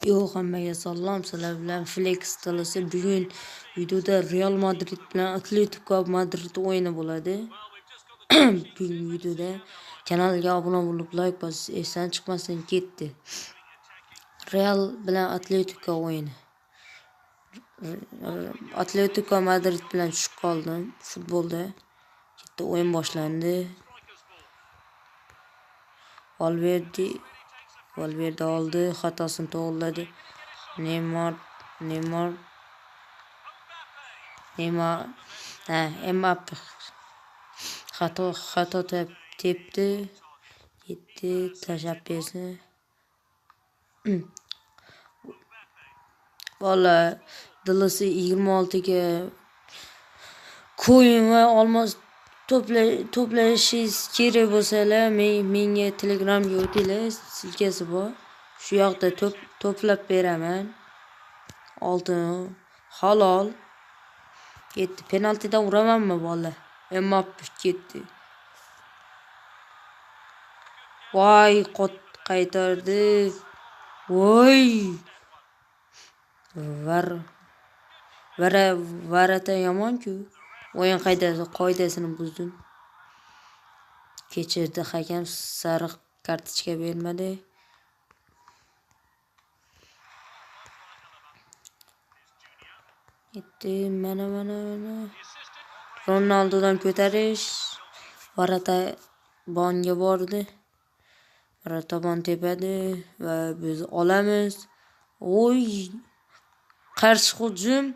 Yo'q, hammaga salom, sizlar bilan Flex tilisi. Bugun videoda Real Madrid bilan Atletico Madrid o'yini bo'ladi. Bugun videoda kanalga obuna bo'lib, like bosish esdan chiqmasin. Ketdi. Real bilan Atletico o'yini. Atletico Madrid bilan tushib qoldim futbolda. Ketdi, o'yin boshlandi. Valverde oldi, xatosini to'g'riladi. Neymar, ha, Mbappe xato tepdi. Ketdi, tashlab bersin. Valla DLC 26 ga coin va olmos to'plashingiz kerak bo'lsalar, menga Telegramga o'tinglar, silkasi bor. Shu yoqda to'plab beraman. Oltin halol. Ketdi. Penaltidan uramanmi bolalar? Mbappe ketdi. Voy, qaytardi. Voy. Varata yomon-ku. O'yin qoidasini buzdim. Kechirdi hakam, sariq kartochka bermadi. Ketdi, mana. Ronaldodan ko'tarish. Varata bonga bordi. Varata bon tepadi va biz olamiz. Oy! Qarshi hujum.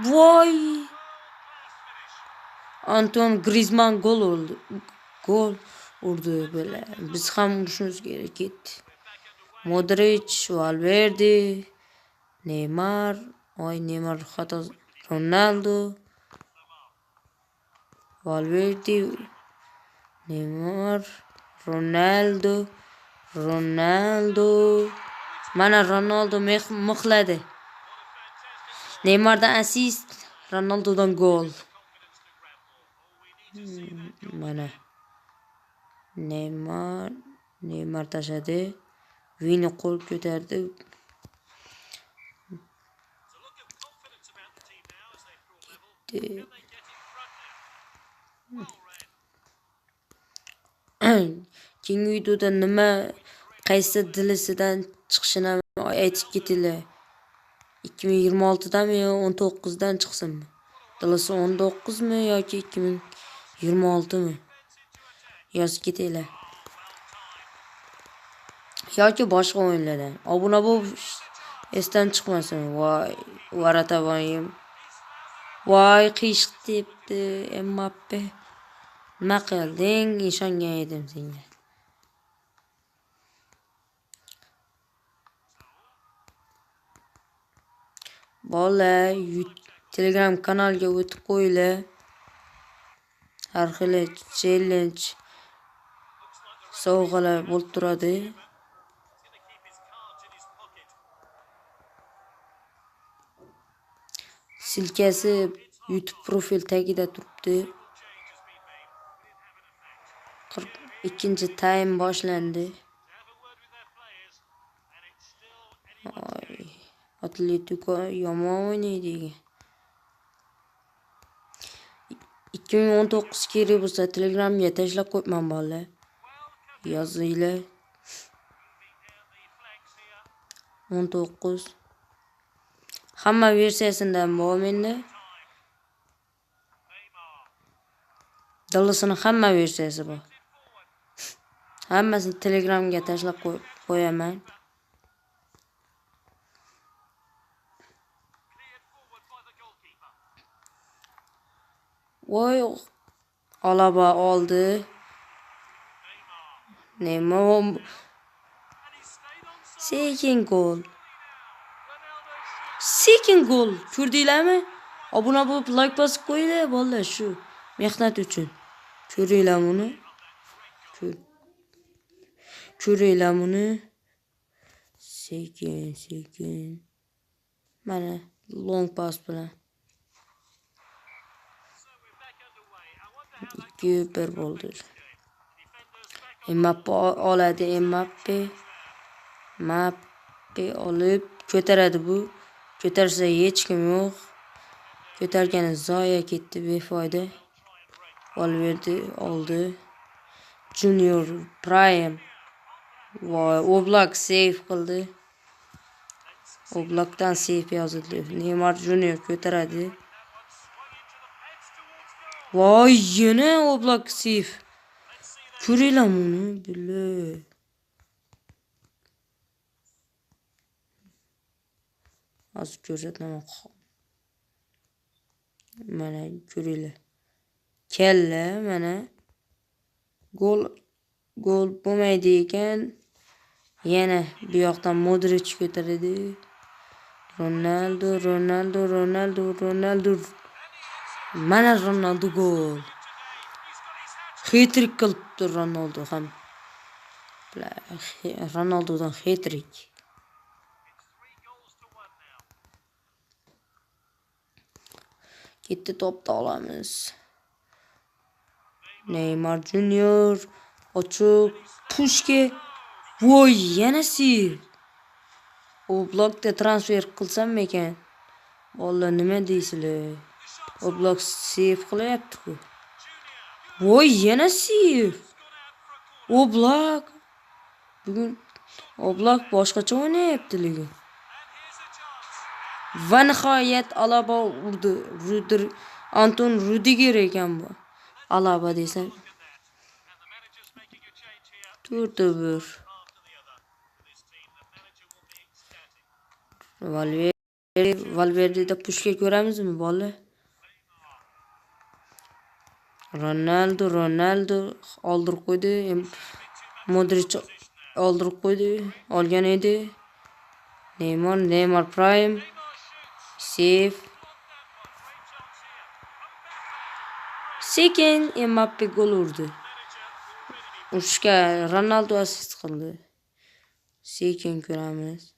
Voy! Antoine Griezmann gol urdi. Gol urdi böyle. Biz ham urishimiz kerak ketdi. Modric, Valverde, Neymar, oy Neymar xato, Ronaldo, Valverde, Neymar, Ronaldo. Mana Ronaldo mixladi. Neymardan asist, Ronaldodan gol. Mana Neymar tashladi. Vini qo'l ko'tardi. Ketdi. Keyingi videoda nima, qaysi DLC'dan chiqishini aytib ketinglar. 2026dami yo 19dan chiqsinmi? DLC 19mi yoki 2026mi? Yozib ketinglar. Yoki boshqa o'yinlardan. Obuna bo'lib esdan chiqmasin. Voy, varata voyim. Voy, qiyshiq tepdi Mbappe. Nima qilding? Ishongan edim senga. Bola, Telegram kanalga o'tib qo'yinglar. Har xil challenge sovg'alar bo'lib turadi. Silkasi YouTube profil tagida turibdi. 42-taym boshlandi. Oy, Atletico yomon o'ynaydi. 2019 kerak bo'lsa Telegramga tashlab qo'yibman bolalar. Yozinglar. 19. Hamma versiyasidan bor menda. DLC'ning hamma versiyasi bor. Hammasini Telegramga tashlab qo'yaman. Voy, Alaba oldi. Neymar sekin gol. Sekin gol. Ko'rdinglarmi? Obuna bo'lib, like bosib qo'yinglar bolalar shu mehnat uchun. Ko'ringlar buni. Ko'ringlar buni. Sekin. Mana long pass bilan. 2-1 bo'ldi. Mbappe oladi, Mbappe. Mbappe olib ko'taradi bu. Ko'tarsa hech kim yo'q. Ko'targani zoya ketdi, befoyda. Valverde oldi. Junior Prime. Voy, Oblak save qildi. Oblakdan save yozildi. Neymar Junior ko'taradi. Voy, yana Oblak save. Ko'ringlarmi uni? Billa. Hozir ko'rsataman. Mana ko'ringlar. Kalla mana gol bo'lmaydi ekan. Yana bu yoqdan Modric ko'taradi. Ronaldo, Ronaldo, Ronaldo, Ronaldo. Mana Ronaldo gol. Hat-trick qilibdi Ronaldo ham. Ronaldodan hat-trick. Ketdi, to'pni olamiz. Neymar Junior ochiq pushka. Voy, yana save. Oblakda transfer qilsam ekan. Bolalar nima deysizlar? Oblak save qilyapti-ku. Voy, yana save. Oblak. Bugun Oblak boshqacha o'ynayapti lekin. Va nihoyat Alaba urdi. Anton Rudiger ekan bu. Alaba desam. 4-1. Valverde'da pushka ko'ramizmi bola? Ronaldo oldirib qo'ydi. Modric oldirib qo'ydi. Olgan edi. Neymar Prime. Save. Sekin Mbappe gol urdi. Urushga Ronaldo assist qildi. Sekin ko'ramiz.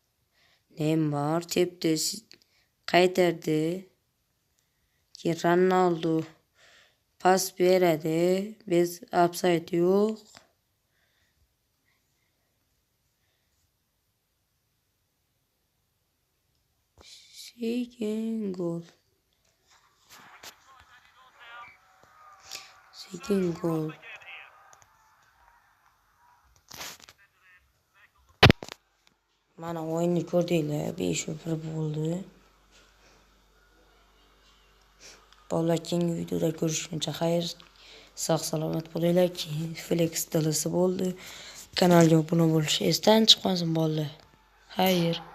Neymar tepdi, qaytardi. Keyin Ronaldo pas beradi. Biz offside yo'q. Sekin gol. Sekin gol. Mana o'yinni ko'rdinglar, 5-1 bo'ldi. Bolalar, keyingi videoda ko'rishguncha xayr. Sog' salomat bo'linglar. Keyin Flex dilisi bo'ldi. Kanalga obuna bo'lish esdan chiqmasin bolalar. Xayr.